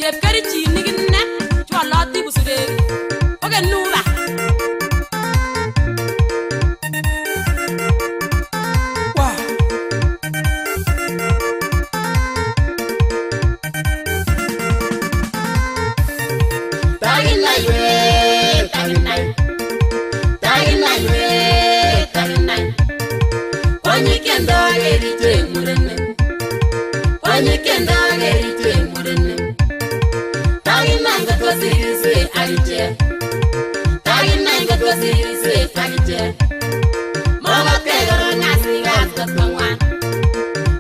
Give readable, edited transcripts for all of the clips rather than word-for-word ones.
Chepkerichinik inne chwoloti busurek. Oken nuba. Takinai we, takinai. Takinai we, takinai. Kwanyik kendo keriche murenik. Kwanyik kendo keriche murenik. Takinai ngot kosirise akichek. Takinai ngot kosirise akichek. Mokote korong asikas ngot ko ng'wan.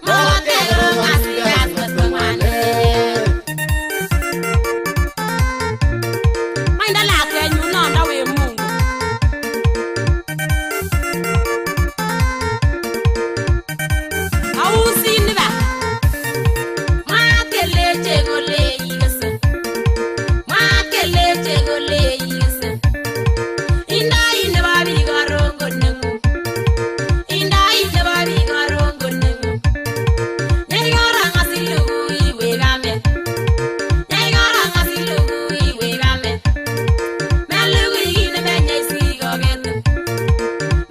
Mokote korong asikas ngot ko ng'wan. Mainda lakwenyu nondo we Mungu. Ausin ba. Makeleche kole ikese. Makeleche kole ikese. Indoi nebo biik korongo neng'ung. Indoi nebo biik korongo neng'ung. Nyai korong asilugui iwe kamet. Nyai korong asilugui iwe kamet. Melugui kiy nemenyei sikoketin.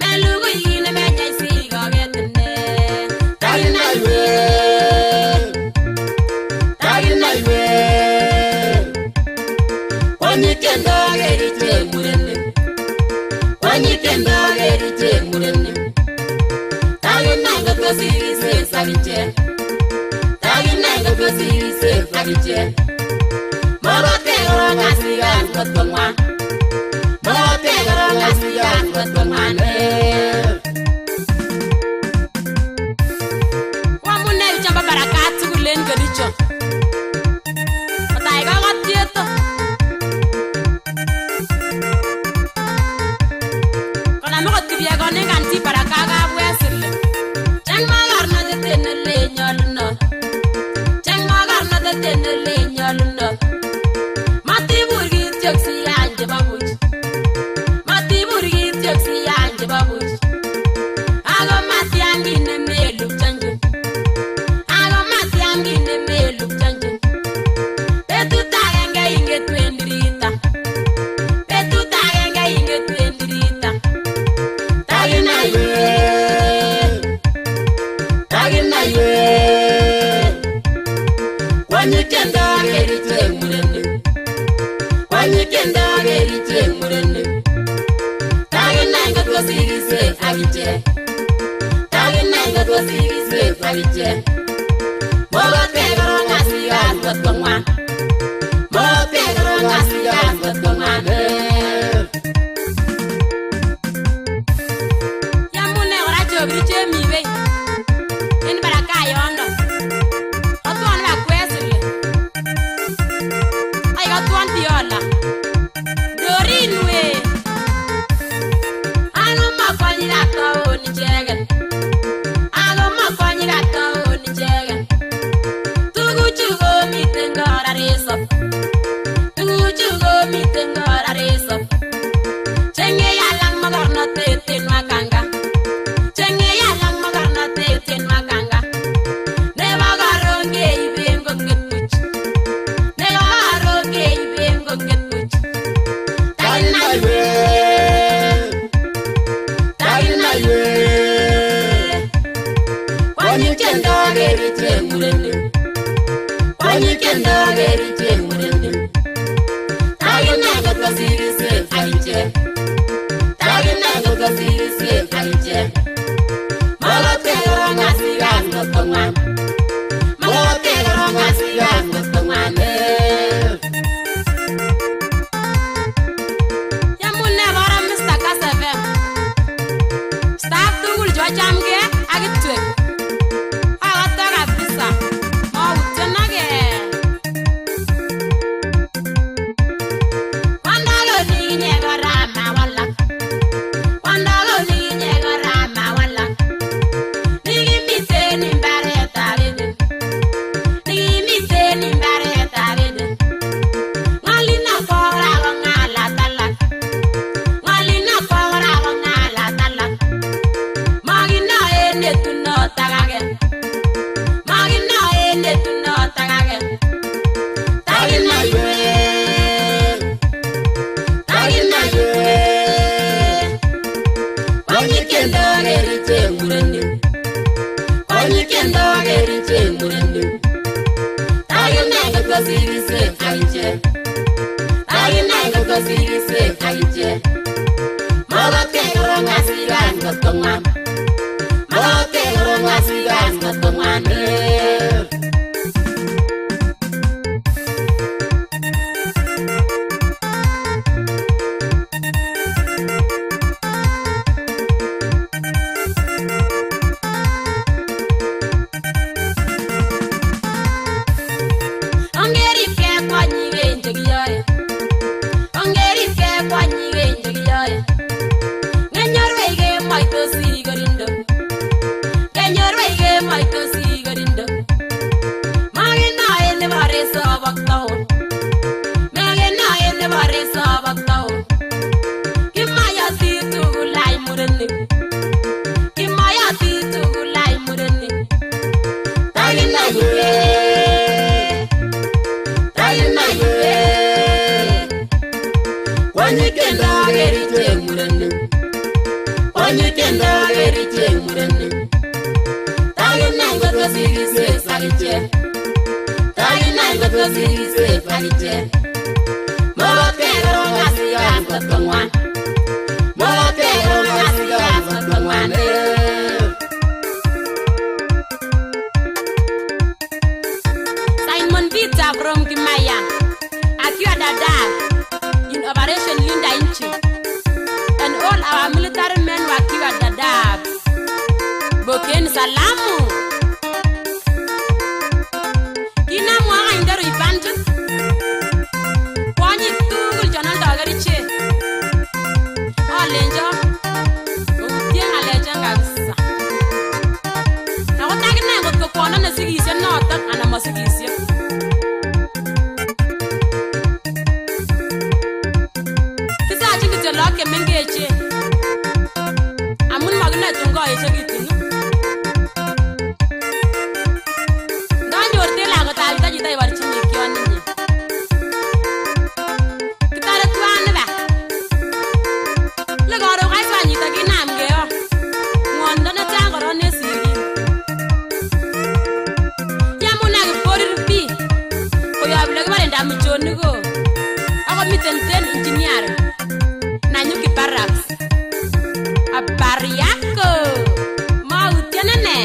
Melugui kiy nemenyei sikoketin. Takinai we, takinai we. Kwanyik kendo keriche murenik. Kwanyik kendo keriche murenik. Takinai ngot kosirise akichek. Takinai ngot kosirise akichek. Mokote korong asikas ngot ko ng'wan. Mokote korong asikas ngot ko ng'wan. Kwamune chombo baraka tugul en Kericho. Kotai kokotieto. Konam okot kipyegon en kanti baraka kapwesili. Cheng mokornotet en ole nyolunot. Cheng mokornotet en ole nyolunot. Matibur kityok siyany chebo buch. Matibur kityok siyany chebo buch. Ako matian kiy nemelupchonji. Ako matian kiy nemelupchonji. Betut agenge ingetu en tirita. Betut agenge ingetu en tirita. Takinai we, takinai we. Kwanyik kendo keriche murenik. Kwanyik kendo keriche murenik. Takinai ngot kosirise akichek. Takinai ngot kosirise akichek. Mokote korong asikas ngot ko ng'wan. Mokote korong asikas ngot ko ng'wan. Yamune kora chobirich chemi wei. En baraka yondo. Kotwon bakwesili. Ai kotwon Viola. Dorin we. Ako makwonyikab taon ichegen. Ako makwonyikab taon ichegen. Tuguchu komiten kora resop. Tuguchu komiten kora resop. Cheng'ei alak mokornotet en Wakanga. Cheng'ei alak mokornotet en Wakanga. Nebo karon keiben kong'et buch. Nebo karon keiben kong'et buch. Takinai we, takinai we. Kwanyik kendo keriche murenik. Kwanyik kendo keriche murenik. Takinai ngot kosirise akichek. Takinai ngot kosirise akichek. Mokote korong asikas ngot ko ng'wan. Mokote korong asikas ngot ko ng'wan. Yamune kora Mr. Kass FM. Staff tugul chwachamge ak itwek. Akoto kabisa. Mautyenage. Kwanda konikinye kora mawalak. Kwanda konikinye kora mawalak. Nikimiten imbaret. kerichek murenik. Takinai kotko sikisek akichek. Takinai kotko sikisek akichek. Mokotkei korong asikas kotko ng'wan. Mokotkei korong asikas kotko ng'wan. Simon Peter from Kimaya, akiwa Dadaab in Operation Linda Nchi, and all our military men wakiwa Dadaab. Bokeni salamu. Kinamwa kainderu ibanjit. Kwonyik tugul chon aldo kerichek. Alenjo outye ng'alechon kabisa. Ako takinai ngot ko kwondo nesikisie notok anan mosikisie. Kisochin kityo lagok chemengechen amun makinoe tun koechekitun. Ndonyorten lakwetab chito chito iborchini kioninye. Kitore tuan iba. Le koron kaiswan chito kinam keon. Ng'wondo netian koron en sigik. Yamune kipkorir biik koyob ile kibore ndamichonik oo. Akomiten ten engineer Nanyuki Barracks. Habari yako? Mautyen ine.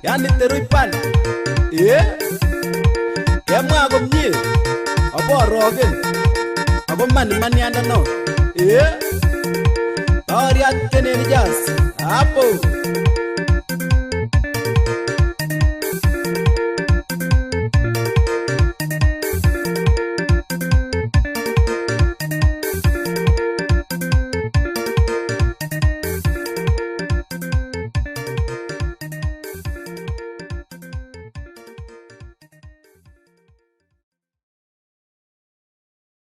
Yani teruipan. Kemwa komie. Aborogen. Ako man imaniandano. Baoriat kenen jas. Apo.